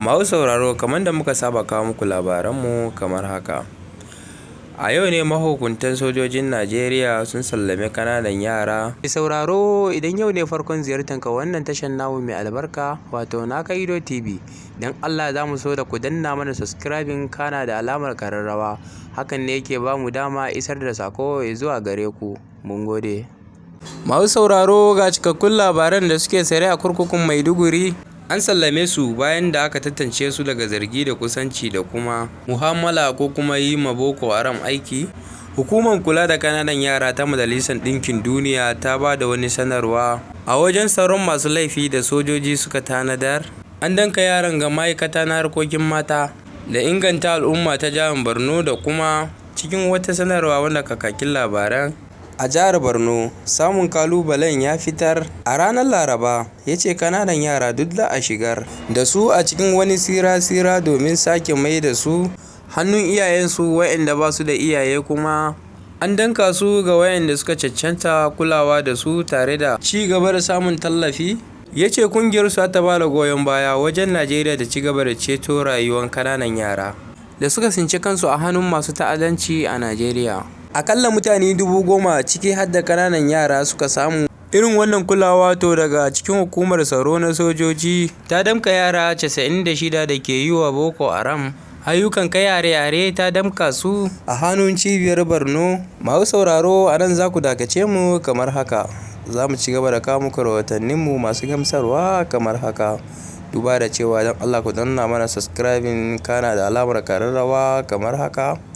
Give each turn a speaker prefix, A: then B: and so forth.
A: Masu sauraro, kamar da muka saba kawo muku labaranmu kamar haka. A yau ne mahukuntan sojojin Najeriya sun sallami kananan yara. Mai sauraro, idan yau ne farkon ziyartanka wannan tashar namu mai albarka, wato Naka Ido TV, don Allah za mu so da ku danna mana subscribing kana da alamar kararrawa. Hakan ne yake ba mu dama isar da sako zuwa gare ku. Mun gode. Masu sauraro, ga cikakkun labaran da suke tsare a kurkukun Maiduguri. An sallame su bayan da aka tantance su daga zargi da kusanci da kuma mu'amala ko kuma yi ma Boko Haram aiki. Hukumar kula da kananan yara ta Majalisar Ɗinkin Duniya ta ba da wani sanarwa a wajen tsaron masu laifi da sojoji suka tanadar. An danka yaran ga ma'aikata na harkokin mata da inganta al'umma ta jihar Borno, da kuma cikin wata sanarwa wanda kakakin labaran a jihar Borno samun kalubalen ya fitar a ranar Laraba, ya ce kananan yara duk za a shigar da su a cikin wani tsira-tsira domin sake mai da su hannun iyayensu. Waɗanda ba su da iyaye kuma an danka su ga waɗanda suka cancanta kulawa da su tare da ci gaba da samun tallafi. Ya ce kungiyar su ta ba da goyon baya wajen Najeriya da ci gaba da ceto rayuwar kananan yara da suka tsinci kansu a hannun masu ta'addanci a Najeriya. Akalla mutane 10,000, ciki har da kananan yara, suka samu irin wannan kulawa. To daga cikin hukumar tsaro na sojoji ta damka yara 96 da ke yi wa Boko Haram ayyukan kai hare-hare, ta damka su a hannun cibiyar Borno. Masu sauraro, a nan za ku dakace mu kamar haka. Za mu ci gaba da kawo muku rahotanninmu masu gamsarwa kamar haka. Duba da cewa don Allah ku danna mana subscribing kana da alamar kararrawa kamar haka.